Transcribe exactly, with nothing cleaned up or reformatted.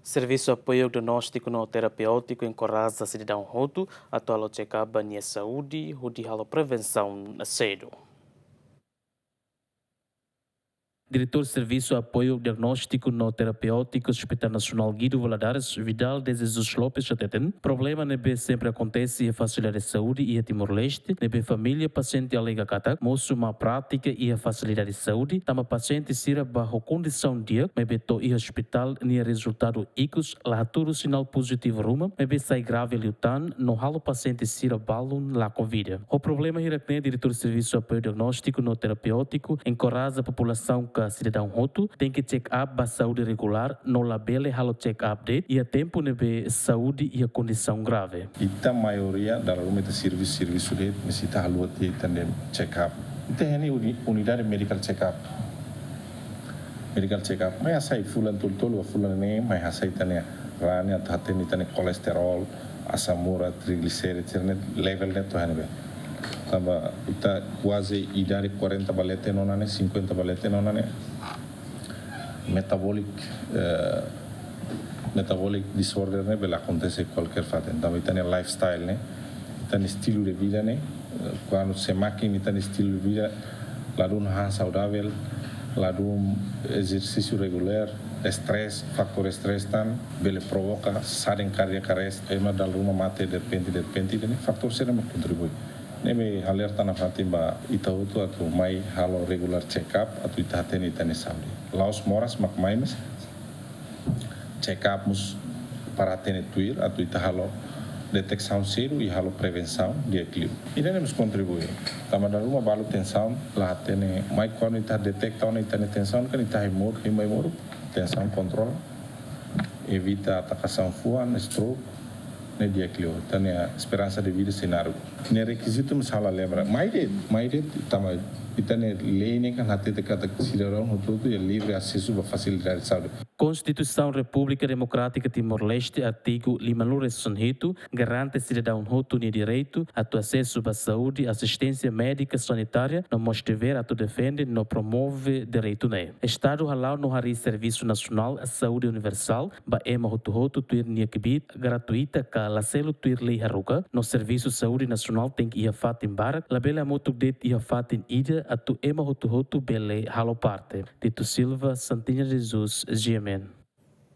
Servisu apoiu diagnóstiku no terapêutiku enkoraja sidadaun hotu atu halo check-up ba nia saúde, hodi halo prevensaun sedu. Diretór Servisu Apoiu Diagnóstiku no Terapêutiku Hospital Nasionál Guido Valadares, Vidal de Jesus Lopes, hateten, problema ne'ebé sempre akontese iha fasilidade saúde iha Timor-Leste, ne'ebé família pasiente alega katak mosu má prátika iha fasilidade saúde, tanba pasiente sira bá ho kondisaun di'ak, maibé to'o iha ospitál nia rezultadu ikus la hatudu sinál pozitivu ruma, maibé sai grave liután no halo pasiente sira balun lakon vida. Ho problema hirak-ne'e, Diretór Servisu Apoiu Diagnóstiku no Terapêutiku enkoraja populasaun ka sidadaun hotu tenke check-up ba saúde regulár no labele halo check-up de'it iha tempu ne'ebé saúde iha kondisaun grave. Ita maioria dala ruma ita servisu, servisu de'it, maibé ita haluha tiha ita-nia check-up. Ita iha ne'e uni-, unidade medical check-up. Medical check-up. Mai hasai fulan tolu-tolu, fulan ne'e, mai hasai ita-nia raan ne'e atu hatene ita-nia kolesterol, asam urat, triglicérides, sira-ne'e level ne'e to'o iha ne'ebé. Tanba ita kuaze idade quarenta ba leten ona ne'e, cinquenta ba leten ona ne'e. Metabolic, eh, metabolic disorder ne'e bele akontese kualkér fatin. Tanba ita-nia lifestyle ne'e, ita-nia estilu de vida ne'e, eh, kuandu semakin ita-nia estilu de vida ladún han saudavel, ladún ezersísiu regulár, estrés, fatór estrés tan, bele provoka sudden cardiac arrest, ema dala ruma mate derrepente, derrepente, ida-ne'e fatór sira mak kontribui. Ne'ebé alerta nafatin ba ita hotu atu mai halo regular check-up, atu ita hatene ita-nia saúde. La'ós moras mak mai, maibé check-up mós para hatene tuir, atu ita halo deteksaun sedu i halo prevensaun di'ak liu. Ida-ne'e mós kontribui. Tanba dala ruma balu tensaun, la hatene, mai kuandu ita detekta ona ita-nia tensaun, kan ita hemu, hemu, hemu, tensaun kontrola. Evita atakasaun fuan, stroke, ne'e di'ak liu. Ita-nia esperansa de vida sei naruk. Ne'e rekizitu mós halo lembra. Mai de'it, mai de'it, tanba ita-nia lei ne'e kan hatete katak sidadaun hotu-hotu iha livre asesu ba fasilidade saúde. Konstituisaun Repúblika Demokrátika Timor-Leste, artigu limanulu-resin-hitu, garante sidadaun hotu nia direitu atu asesu ba saúde, asisténsia médika sanitária, no mós devér atu defende no promove direitu ne'e. Estadu hala'o no harii servisu nasionál saúde universál ba ema hotu-hotu tuir nia kbiit, gratuita ka la selu tuir lei haruka, no servisu saúde nasionál tenke iha fatin barak, labele hamutuk de'it iha fatin ida atu ema hotu-hotu bele halo parte. Tito Silva, Santinha de Jesus, G M N.